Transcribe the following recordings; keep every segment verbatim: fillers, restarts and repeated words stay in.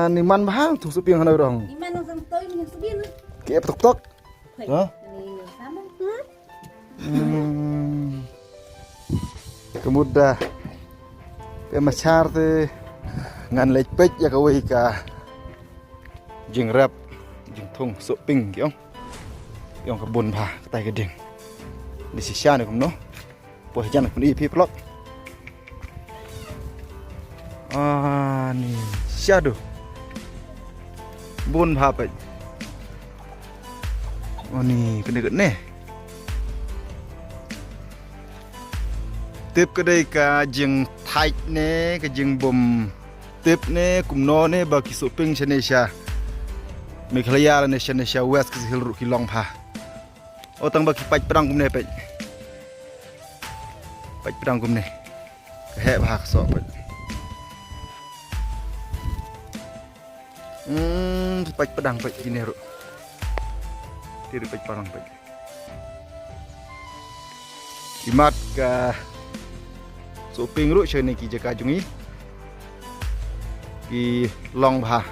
Ani man bha, thung suh pieng hano rong. Iman nang sam toi ni suh pieng. Ki ep tok tok. Hai. Ha? Ani sama. Hmm. Ka mut da. Ka machar te ngan leit peit ïa kawei ka jingrep jingthung suh pieng ki ong. Ki ong ka bun bha katai ka ding. Di shisha ne kumno. Poi jan pun i phi plok. Ani shisha du. Bun bha peit. Ani kane kane. Tip ka dei ka jingthait ne ka jingbym tip ne kumno ne ba ki suh pieng shane sha Meghalaya lane shane sha West Khasi Hills ruh ki long bha. O tang ba ki pait pdang kumne peit. Pait pdang kumne. Ka heh bha ka soh peit. Hmm, ki pait pdang peit kine ruh. Ki ruh pait pdang peit. Ki mat ka suh pieng ruh shane ki jaka jong ngi. Ki long bha.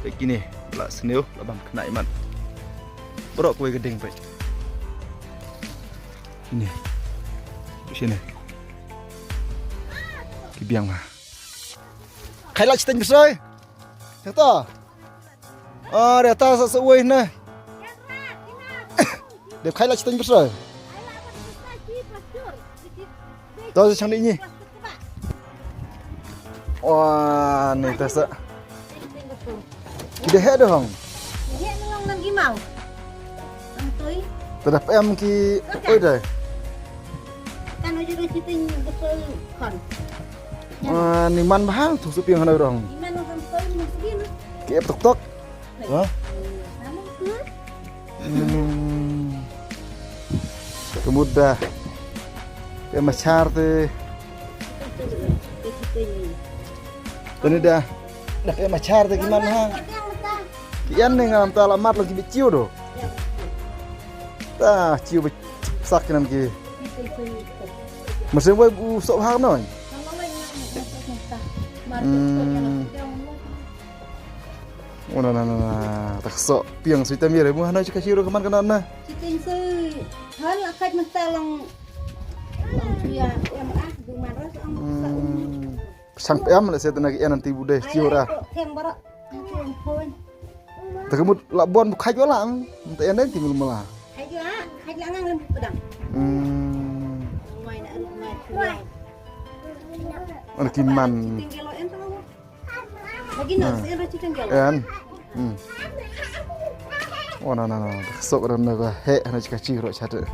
Peit kine la sniew la bam khynnah imat. Baroh kawei ka ding peit. Kine. Shane. Ki biang bha. Khai la chiteng bsoi. Kata. Are ta sa sa wei na. Dep khai la chiteng bsoi. To sa chang ni ni. Wah, ni ta sa. Ki dei heh dei hong. Ta dap em ki oi dei. Wah, ni man bha, thung suh pieng hano rong. Ki ep tok tok. Ha? Hmm. Ka mut da. Ka machar te. Tani da. Da ka machar te ki man ha. Ki en ne ngam ta la mat la ki bi chiu do. Ta chiu bi sak nan ki. Masem wai bu sok hak noi. Hmm. Oh, na, na, na, na. Tak sok piang sui tamir. Mu hano chika chiu ka man kana na. Chiting sui. Hal akat mata long. Long suya em ah bu maras ang sa um. Hmm. Sang pem la se tana ki en anti bu dei chiu ra. Tem bara. Tem pon. Ta ka mut la bon bu khaj wala ang. Ta en dei ti mul mala. Khaj la, khaj la ngang lem pedang. Hmm. Mai na mai. Ana ki man. Chiting gelo en tu. Lagi na, sien ra chiting gelo. En. Hmm. Oh, na, na, na. Sok ran na ba he na chika chi ro chate.